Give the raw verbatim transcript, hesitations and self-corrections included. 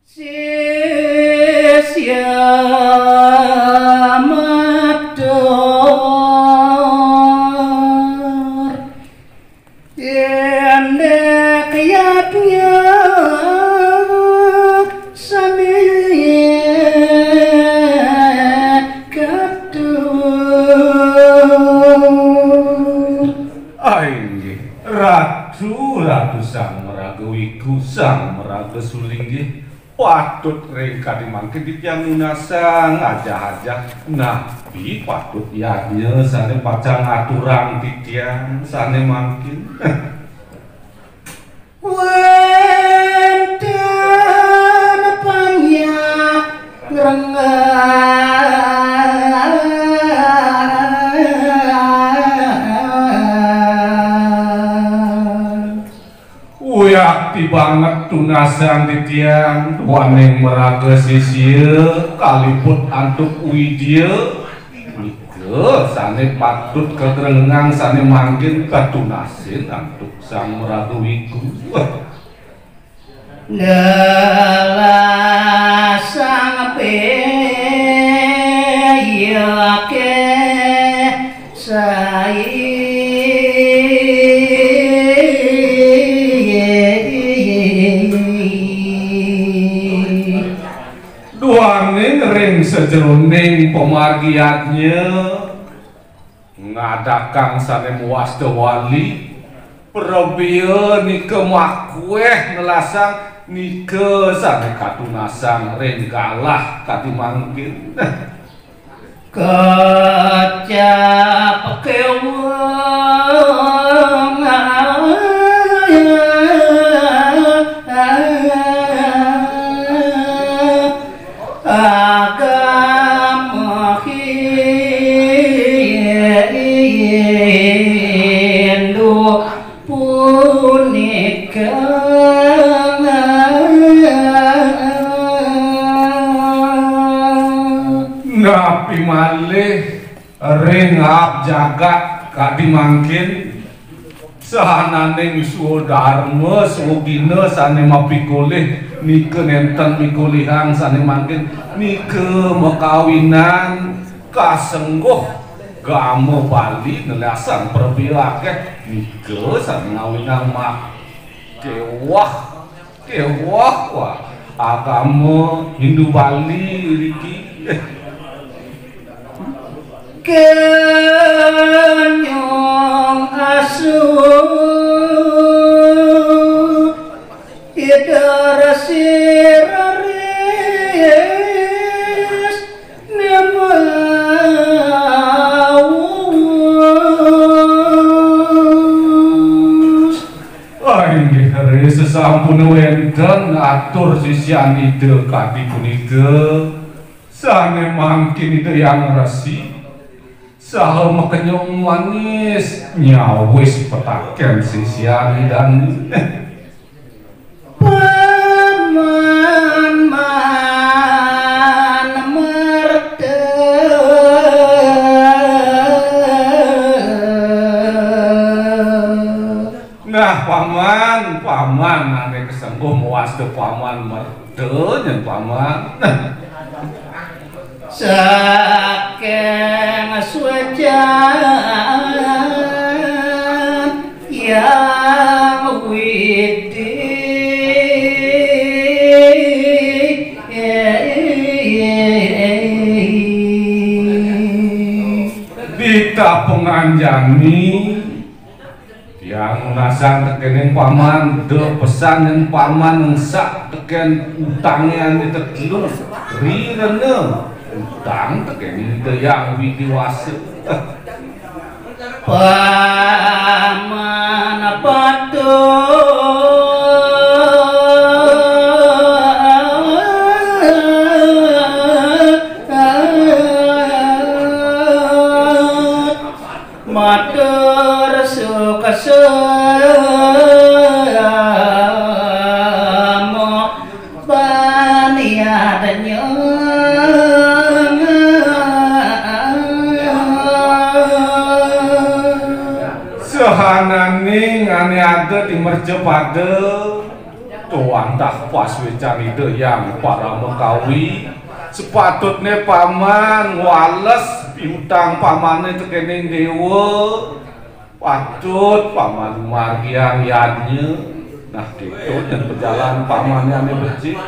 Sisya matur, yén dék yadnya sané katur. Inggih, Ratu, Ratu Sang Maraga Wiku, Sang Maraga Sulinggih. Patut ring kadi mangkin titiang nunasang ajah-ajah. Napi patut yadnya sané pacang aturang titiang sané mangkin? Wénten panjak renggang. Wiakti banget tunasang titiang, duaning maraga sisia kaliput antuk widya, nika sané patut kagrengang sané mangkin katunasin antuk Sang Maraga Wiku. Nelasang piyake sai. Duaning ring sajeroning pamargi yadnya, ngadakang sané mawasta wali, prabéa nika makuéh nelasang nika sané katunasang ring galah kadi mangkin. Kecap kéwang agama Hindu punika. Napi malih ring aab jagat kadi mangkin? Sahananing swadarma swagina sané mapikolih nika nénten mikolihang sané mangkin, nika makawinan kasengguh gama Bali nelasang prabéa akéh, nika sané ngawinang mak kéweh. Kéweh, wah, agama Hindu Bali riki. Kenyong asu Ida Resi Raris Nemaus. Inggih, ri sasampun wénten atur sisian Ida kadi punika, sané mangkin Ida Hyang Resi saha makenyong manis nyawis petakén sisian Idané. Paman man merta. Nah, paman, paman ané kasengguh mawasta paman merta nyen paman. Saking suécan Hyang Widhi. Dita panganjani tiang nunasang tekéning paman, da pesan nyen paman ngsak tekén utangé ané tetelu. Rirena utang tekéning Ida Hyang Widhi Wasa. Paman patut matur suksema. Baniadnya. Sahananing ané ada di mercapada, Wantah pasuécan Ida Hyang Paramakawi, sepatutné paman ngwales piutang pamané tekéning déwa. Patut paman margiang yadnya. Nah, kéto nyén pajalan pamané ané becik.